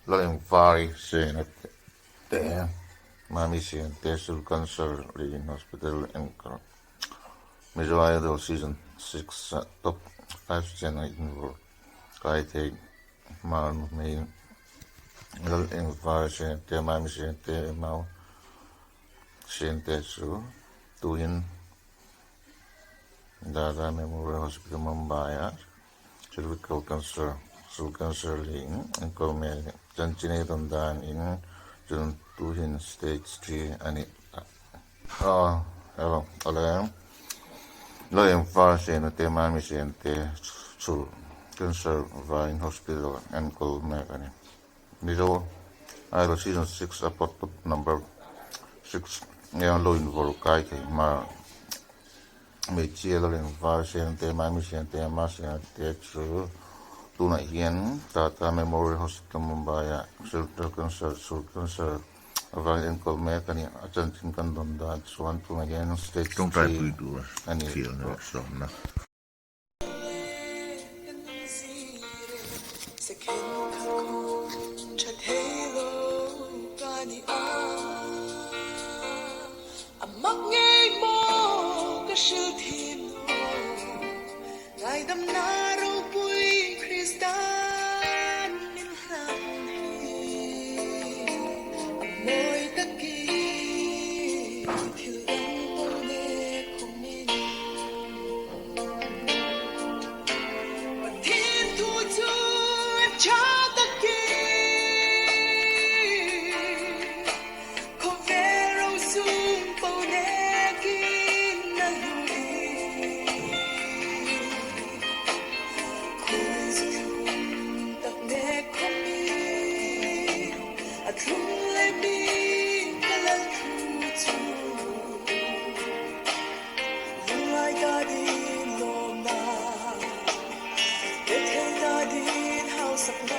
Lalengvari Sena te, Mami Sen te, Sul Cancer Leading Hospital enkawl Mizo Idol Season 6 ah Top 5 chen a invawrh kai thei Hmar nu hmei Lalengvari Sena te, Mami Sen te, Mau Sen te chu tuin Dada Memorial Hospital Mumbai-ah Cervical cancer, Sul cancer leh in enkawl mek chanchin ei rawn dan in chun tuhin stage 3 a ni a. Hello, awle lo engfar sena te mami sen te chul cancer vangin hospital enkawl mek a ni. Mizo Idol season 6 a pawt pawt number 6 nge lo invawrh kai thei hma. Hmeichhia la reng var siam te, Mami siam te, Ama siam te chu tunah hian Tata Memorial Hospital Mumbai ah Cervical Cancer, Chhul Cancer avangin enkawl mek a ni. A chanchin kan dawn dan chuan tunah hian stage Tawngtaipui 3 tur a ni thialna tawh. sawmna.